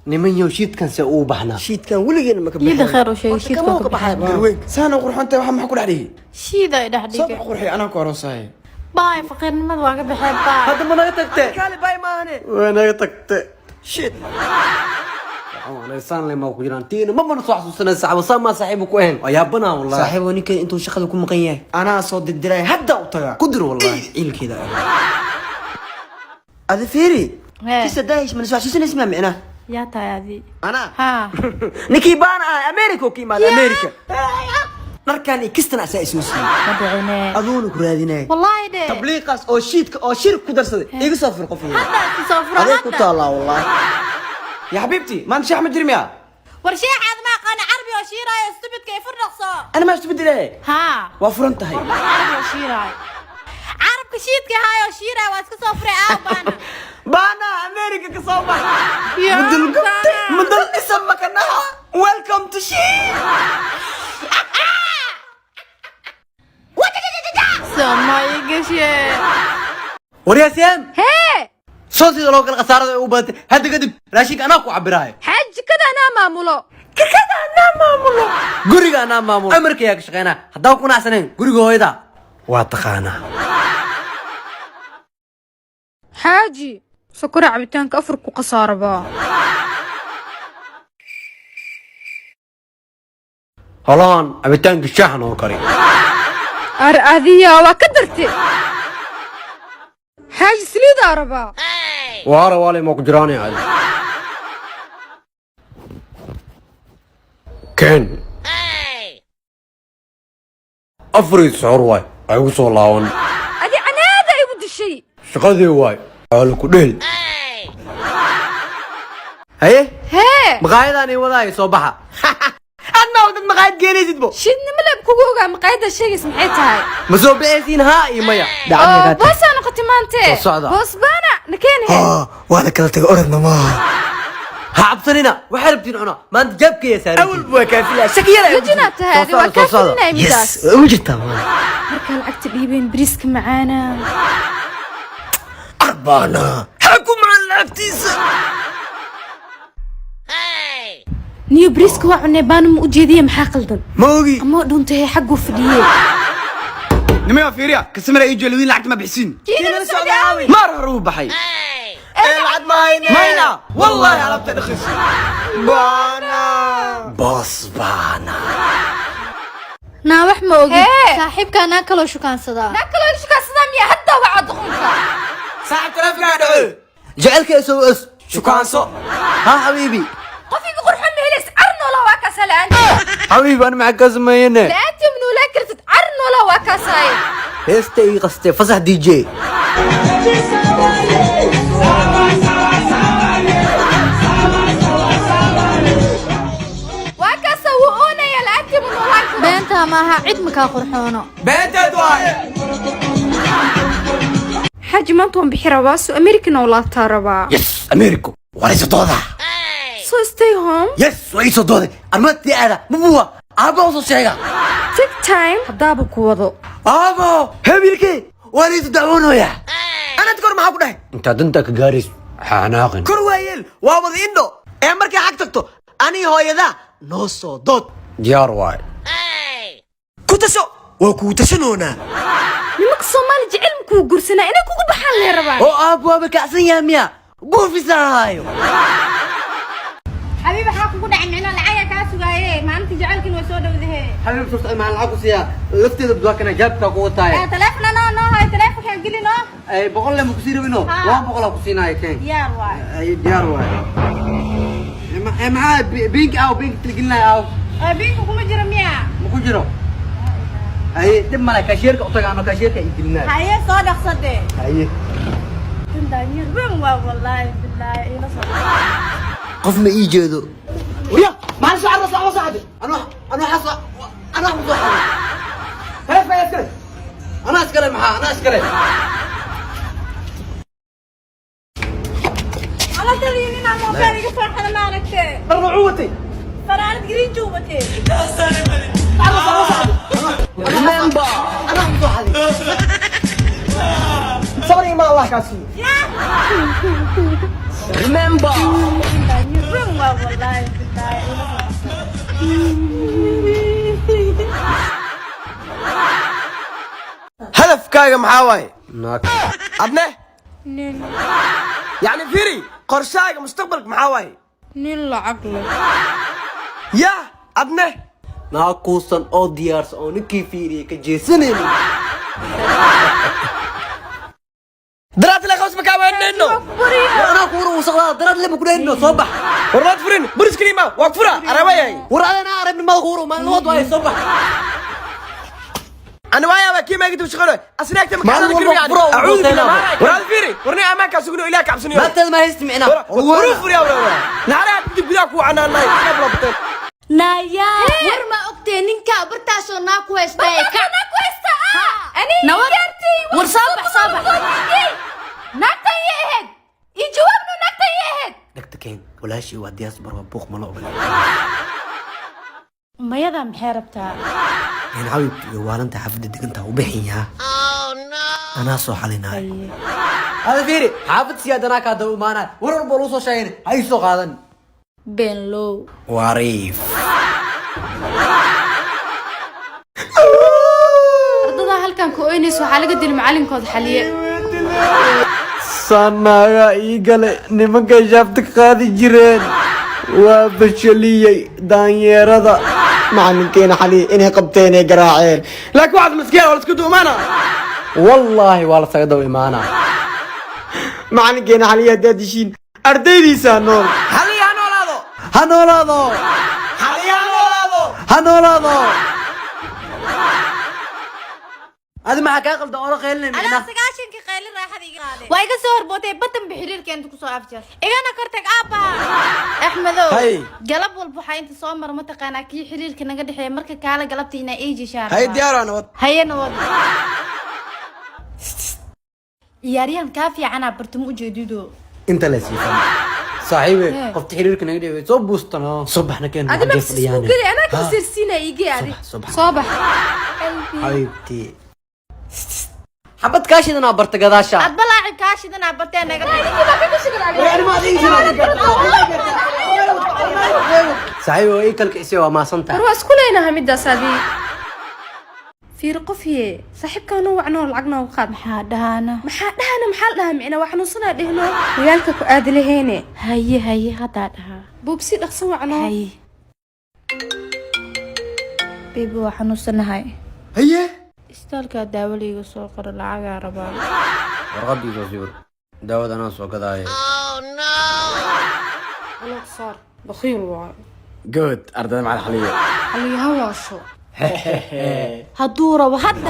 Niman yow, shiidkan se uu baxnaa? Shiidkan weligeena maka. Yida khayr u sheegay shiidka ka ka baxay. baxay. Garweynka saana qurxontay, waxa maxaa ku dhex dhigay? Shiida ay dhex Soo dhigay. bax, qurxi, anaa ku aroosahay. Baay, faqiirnimada waa ka baxee, baay. Hadda ma naga tagte? Kaale, bay maahane. Waa naga tagte. Shit. Saan le ma ku jiraan tiina ma mana soo xasuusanay saaxibo, saan maa saaxiibo ku ahayn, waa yaabanaa wallahi. Saaxiibo, ninkan intuu shaqada ku maqan yahay anaa soo dirdiray, hadda u tagaa. Ku dir wallahi. Ciilkeeda adi fiiri. Hee. Kisa daahish mana soo xasuusanaysa maa micnaa? Yaa tahay adi? Anaa? Haa. Ninkii baana ahay, America oo ka imaada, America dharkan iyo kistan asaa isoo siiyey. Ma dhicine. Aduuna ku raadinaya. Wallaahi dhe. Tabliiqaas oo shiidka oo shirk ku darsaday iga soo fur qof. Hadda iska soo fura. Adeeg ku hadda. taallaa wallahi. Ya xabiibti, maanta sheex ma jiri miya? War sheexaad ma aqaana, carabi oo shiiraayo, stupidka ay fur dhaqso. Ana maa isbedele. Haa. Waa furan tahay. War bax, carabi oo shiiraayo, carabka shiidka haayo shiiraayo, waa iska soo furay aaw baana. Baana America ka soo bax. Ya, mudul gubte. Baana. Mudul dhisan makanaha, welcome to shiid. Samay gashe. Waryaasiyaan. Hee. Soo sida loo kala khasaarada ay u badatay, hadda kadib raashinka anaa ku cabiraayo. Xaaj, jikada anaa maamulo. Jikada anaa maamulo, guriga anaa maamulo, amarka yaa ka shaqeynaa. Haddaan ku qanacsanayn guriga hooyada waa taqaanaa. Xaaji, sokora cabitaanka afar ku khasaarabaa. Holaan cabitaanka shaaxa noo kari. Ar adiya waa ka darte. Xaaji, saliidaa rabaa. Waara waale ma ku jiraanay adi ken afarii soxor waay ay ugu soo laaban. Adi canaada igu dishay. Shaqadii waay aala ku dheel haye. Hee. Maqaayadaan ii wadaaya, soo baxa. Adna dad maqaayad geenaysid bo. Shiidnimo leeb kugu ogaa, maqaayadda sheegays maxay tahay? Ma soo baxaysiin, haa iyo maya? Oo boosaa noqotay maante. Soo socda. Boos baana nakeen he. Waa la kala tagay, orodna maaha. Ha cabsanina, waxaa rabtiin cuna, maanta jaabkaya saaran. Awal waa kaafilaa shakiyada. Dejinaad tahay adi, Soo waa socda, kaa soo socda. filinaya midaas. Yes, waa ugu jirtaa maanta. Markaa lacagta dhiibeen, bariiska macaana. Arbaana xakumaan lacagtiisa. Niyo, bariiska waa cunay, baana ma ujeediye, maxaa qaldan? Ma ogi. Ama dhuntay xagguu fadhiyey. Nimayo, fiiriya, kasamara ii jeeladiin, lacagta ma bixisiin. Kiina socday aawi? Maar hore uu baxay. Ee lacag ma hayne. Mayna wallahi alaabta dhaqis. Baana, boos baana. Naa wax ma ogid. Hee. Saaxiibkaa naa kaloo shukaansadaa. Naa kaloo shukaansadaa miya? Hadda wacaa duqunka. Saaxib, taleefanaa dhaco. Jecelka SOS. Shukaanso. Ha xabiibi. Qofiga qurxon ma helays, car noolaa waa kaasaa la'aantii. Xabiibi, ana maxaa ka sameeyene? La'aantii ma noolaan kartid, car noolaa waa kaasaaye. Heesta ii qastee, fasax DJ. Waa kaasaa, wuu oonaya, la'aantii ma noolaan karo. Beentaa maaha, cid makaa qurxoono. Beenteed waaye. Xaaji, maanta waan bixi rabaa, soo American oo laabtaa rabaa. Yes, Americo waa iisoo dooda. So stay home. Yes, waa iisoo dooday, armatii aada mabuwa aabba usoo sheega. Take time haddaaba ku wado. Aabo. Habiilkee. Waa liisu dacwoonaya. Anad kor maxaa ku dhahay? Intaa danta ka gaarayso xanaaqin. Kor waayeel waa wada indho, ee markay xag tagto ani hooyadaa noo soo dood. Diyaar waay. Ku tasho, waa kugu tashanoonaa. Nimanka Soomaali jecel ma kugu guursanaa, inay kugu baxaan lee rabaan. Oo aab waaba kacsan yahay miya, buufisaayo. Xabiib, waxaa kugu dhacay micno lacaga kaa sugaaye, maalintii jecelkiin waa soo dhowdahe. Xabiib, soo maan lacag ku siiyaa lafteeda duwakana jaabka ku wataay. Ee taleefon anoo noo hayo, taleefonkaan geli noo. Ay 100 le ma kusii rabino? Haa. 200 ku siinayo, keen. Diyaar waay. Ay, diyaar waay. Maxaa bink aw bink tilgelinaya aw? Ee biinka kuma jiro miya? Ma ku jiro. Ay, dhib male, kaashiyeerka u tagaano, kaashiyeerka ii gelinaya. Haye, soo dhaqsade. Haye. Daanyar weyn waa, wallaahi billaahi ila soo. Qof ma ii jeedo. Ya maxaa soo carro soo saaxiib? Anuu xasa anaa ku soo xaday. Taleefanka ayaa iskale. Anaa iskale, maxaa anaa iskale. Ala taliya, ninaa moobeel iga soo xada maaragtee. Dhar noocuu watay? Fanaanad green juubatee. Anaa ku soo xaday, sabar ima Allah kaa siiyo. Daanyar weyn waa. Hamigaaga maxaa waaye? Naag. Adne? Nin. Yacni fiiri, qorshahaaga mustaqbalka maxaa waaye? Nin lacag leh. Yah, adne? Naag kuusan oo diyaarsan oo ninkii fiiriyay ka jeesanaynin. Daraad la qaws makaa waaneno. War anaa kuura wasaqdaa daraad lema kudhaynino, soo bax. War maad furin buris kaliima waa fura arabayay. War adana arabnimada kuura maalin wad waaye, soo bax. Ana waaya waa kii maagid shaqalo asnaagta ma Maalin kaada walba furo, acuudu billah. furo. War aad fiiri, warni amaanka sugno, ilaah ka cabsaniyo. Maanteeda ma haysti micnaa. War furiya, war naara dib gudaa ku canaanay. Naayaa, war ma ogtee ninkaa bartaasoo naa ku haystaa ee ka Naag ku haysta ah. Aniga Nawad. gaartay. War soo bax, soo bax. Naagtan yay ahayd? Ii jawaabnu, naagtan yay ahayd? Dhagta keen walaashii, waa diyaasbar, waa buuq, malo ogola. Mayada maxay rabtaa? Een xabibti iyo waalinta xaafadda degantaa u bixinyaa, anaa soo xalinaayo. Hada fiiri, xaafad siyaad anaa kaa daba imaanaya, war walba lagu soo sheegin ha ii soo qaadan. Beenlow. Wariif. Ardada halkan ku oynaysa waxaa laga dilay macalinkooda Xaliye. Sanaaga ii gale nimankay shaafta ka qaadi jireen, waa bashaliyey daanyeerada. Macalinkeena Xaliye inay qabteen ay garaaceen. Laakiin waxaad maskiya waa la isku duumaana. Wallaahi waa la saga daba imaanaa. Macalinkeena Xaliye haddaad dishiin, ardaydiisaa nool. Xaliya ha noolaado. Ha noolaado. Xaliya ha noolaado. Ha noolaado. Adi maxaa kaa qaldan oo la qaylinay Anaa micnaa? 90-kii qaylin raaxada iga qaaday. Waa iga soo horbootay badan bi xiriirka inta kusoo afjar. Igana kortag aabbaha. Axmedow. Hay. Galab walba waxaa inta soo mara mataqaanaa kii xiriirka naga dhexeeya, marka kaala galabta inaa eeji shaar. Hay, diyaar waa nabad. Haye, nabad. Ciyaaryahan kaa fiicanaa bartamo ujeedido. Inta la siifan saaxiibe, qofta xiriirka naga dheeway soo buustano, soo baxna keen. Adi ma isku geli, anaa ka sirsiina igee adi. Subax. Soo bax. Xabiibti, xabad kaashidanaa barta gadaasha. Adba laacib kaa shidanaa bartee naga. Saaxiibe, waa ii kalkicisay, waa maasan War tahay. waa isku leenahay midaas adi. Fiir qofye, saaxiibkaanoo wacnoo lacag nooga qaad. Maxaa dhahana? Maxaa dhahana? Maxaa la dhahaa micna? Waa xanuunsanaa dhehno, magaalka ku aadi laheene. Haye haye, haddaa dhahaa. Buubsi, dhaqso wacnoo. Haye baby, waa xanuunsanahay. Haye. Isbitaalkaa daawo liiga soo qoro, lacagaa rabaa. Warqadiisoo sawir, daawada anaa soo gadaaye. Anaga saar, bakhiil waayo. Good ardada macalin Xaliye. Xaliye ha waasho. Hadduu rabo hadda.